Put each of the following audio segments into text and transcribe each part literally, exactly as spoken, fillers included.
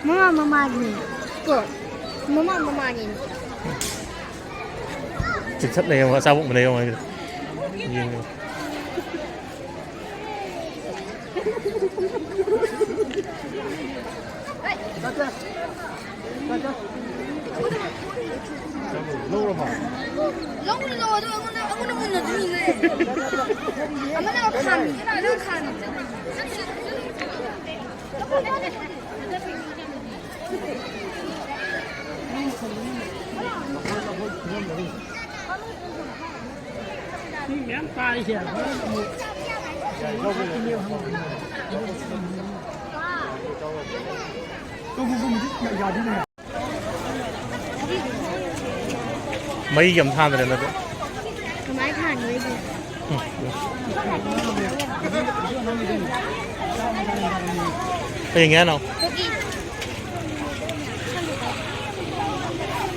ꯃꯃꯥ ꯃꯃꯥꯅꯤ꯫ ꯀꯣ? ꯃꯃꯥ ꯃꯃꯥꯅꯤ꯫ ꯆꯤꯛꯊꯠꯅꯩ ꯌꯦꯡꯉꯣ, ꯑꯆꯥꯄꯣꯠ ꯃꯨꯟꯅꯩ ꯌꯦꯡꯉꯣ ꯍꯥꯏꯒꯤꯗꯣ꯫ ꯌꯦꯡꯉꯣ꯫ ꯂꯧꯔꯕ? ꯂꯧꯅꯤ ꯂꯧ, ꯑꯗꯨ ꯑꯩꯉꯣꯟꯗ, ꯑꯩꯉꯣꯟꯗ ꯃꯨꯟꯅ ꯑꯗꯨꯝ ꯌꯦꯡꯉꯦ꯫ ꯑꯃꯅ ꯈꯥꯝꯃꯤ, ꯑꯃꯅ ꯈꯥꯝꯃꯤ꯫ ꯃꯤ ꯃꯌꯥꯝ ꯇꯥꯔꯤꯁꯦ꯫ ꯃꯩꯒ ꯑꯝ ꯊꯥꯟꯗ꯭ꯔꯦ ꯅꯠꯇ꯭ꯔꯣ? ꯀꯃꯥꯏ ꯊꯥꯟꯗꯣꯏꯅꯣ? ꯎꯝ, ꯎꯝ꯫ ꯀꯩ ꯌꯦꯡꯒꯦ ꯍꯥꯏꯅꯣ? ꯀꯨꯀꯤ꯫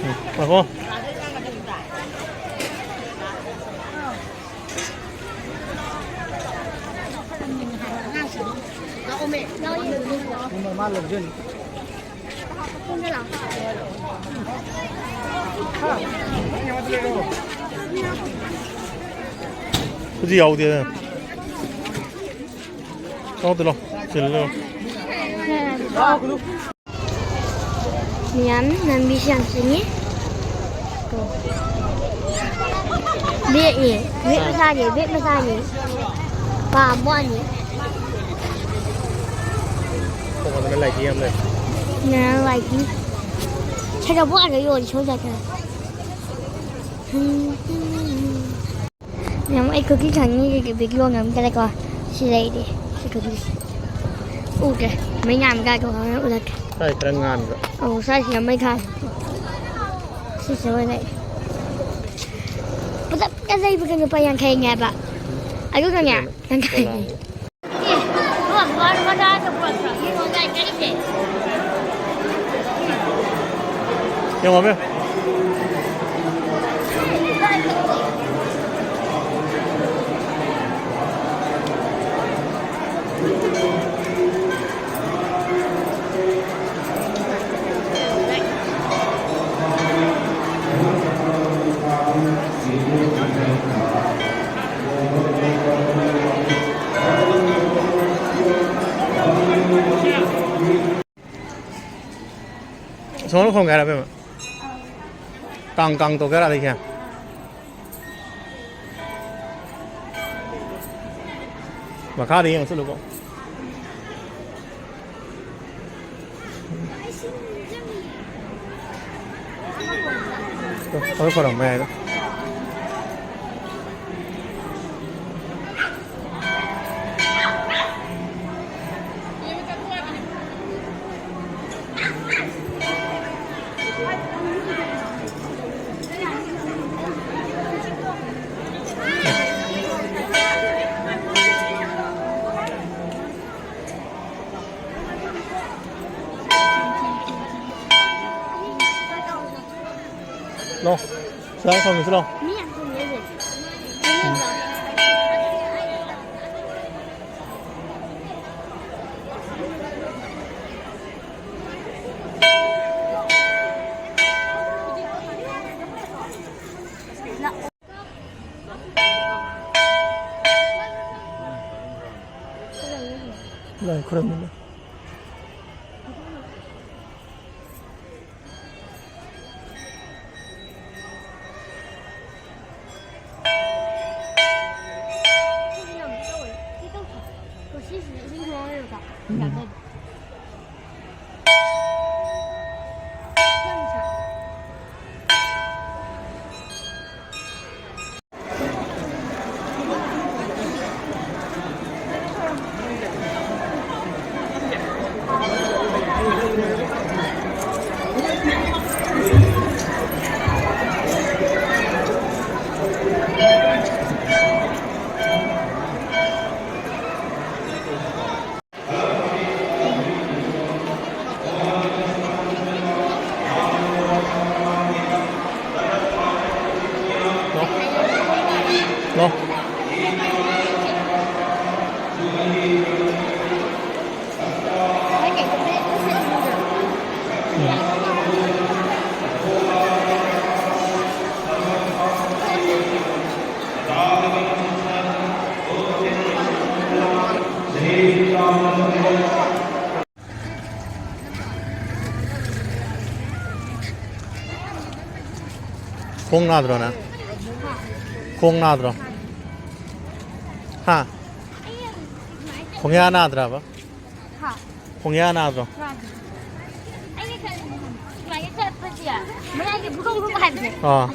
ꯎꯝ, ꯉꯥꯏꯈꯣ꯫ ꯍꯧꯖꯤꯛ ꯌꯥꯎꯗꯦ꯫ ꯂꯧꯗ ꯂꯧ꯫ ꯁꯤꯜꯂꯣ꯫ ꯃꯌꯥꯝ ꯂꯝꯕꯤꯁꯦ ꯌꯥꯝ ꯆꯤꯟꯉꯤ꯫ ꯕꯦꯛꯅꯤ꯫ ꯕꯦꯛ ꯃꯆꯥꯅꯤ꯫ ꯕꯦꯛ ꯃꯆꯥꯅꯤ꯫ ꯄꯥꯝꯕ ꯋꯥꯅꯤ꯫ ꯈꯣꯡ ꯑꯗꯨꯅ ꯂꯥꯏꯗꯤ ꯌꯥꯝ ꯂꯩ꯫ ꯃꯌꯥꯝ ꯂꯥꯏꯗꯤ꯫ ꯁꯤꯗ ꯕꯣꯠ ꯑꯗ ꯌꯣꯜꯂꯤ ꯁꯣꯝ ꯁꯥꯏꯠꯇ꯫ ꯌꯥꯝ ꯑꯩ ꯀꯨꯀꯤ ꯈꯪꯉꯤ ꯚꯤꯗꯤꯑꯣ ꯉꯝꯗꯔꯦꯀꯣ꯫ ꯁꯤ ꯂꯩꯔꯦ꯫ ꯁꯤ ꯀꯨꯀꯤꯁꯦ꯫ ꯎꯗ꯭ꯔꯦ꯫ ꯃꯩ ꯉꯥꯟꯕ ꯀꯥꯏꯗꯣ ꯍꯣꯔꯦꯟ ꯎꯠꯂꯛꯀꯦ꯫ ꯁ꯭ꯋꯥꯏ ꯈꯔ ꯉꯥꯟꯕ꯭ꯔꯥ? ꯑꯧ, ꯁ꯭ꯋꯥꯏꯁꯤꯅ ꯃꯩ ꯊꯥꯟ-, ꯁꯤꯁꯦ ꯑꯣꯏꯅ ꯂꯩ꯫ ꯄꯨꯂꯞ ꯂꯩꯕꯒ ꯂꯨꯄꯥ ꯌꯥꯡꯈꯩꯅꯦꯕ꯫ ꯑꯗꯨꯒꯅꯦ, ꯁꯤꯗꯅ ꯌꯥꯡꯈꯩ꯫ ꯄꯣꯂꯥꯡ꯫ ꯌꯦꯡꯉꯣꯃꯦ꯫ ꯁꯣꯝꯗ ꯈꯣꯡꯒꯦ ꯍꯥꯏꯔ, ꯑꯕꯦꯝꯃ? ꯀꯥꯡ ꯀꯥꯡ ꯇꯧꯒꯦ ꯍꯥꯏꯔ, ꯑꯗꯩ ꯈꯤꯇꯪ ꯃꯈꯥꯗ ꯌꯦꯡꯉ ꯆꯠꯂꯨꯀꯣ꯫ ꯍꯣꯏ, ꯈꯣꯏꯔꯝꯕ ꯌꯥꯏꯗ꯫ ꯂꯥꯎ꯫ ꯆꯥ ꯐꯪꯉꯁꯤ ꯂꯥꯎ꯫ ꯃꯤ ꯌꯥꯝ ꯊꯨꯝꯃꯦ ꯑꯩꯁꯦ꯫ ꯂꯥꯏ ꯈꯨꯔꯝꯃꯤꯅꯦ꯫ ꯎꯝ꯫ ꯈꯣꯡ ꯅꯥꯗ꯭ꯔꯣ ꯅꯪ? ꯈꯣꯡ ꯅꯥꯗ꯭ꯔꯣ? ꯍꯥ? ꯈꯣꯡꯌꯥ ꯅꯥꯗ꯭ꯔꯕ? ꯈꯣꯡꯌꯥ ꯅꯥꯗ꯭ꯔꯣ? ꯑꯥ꯫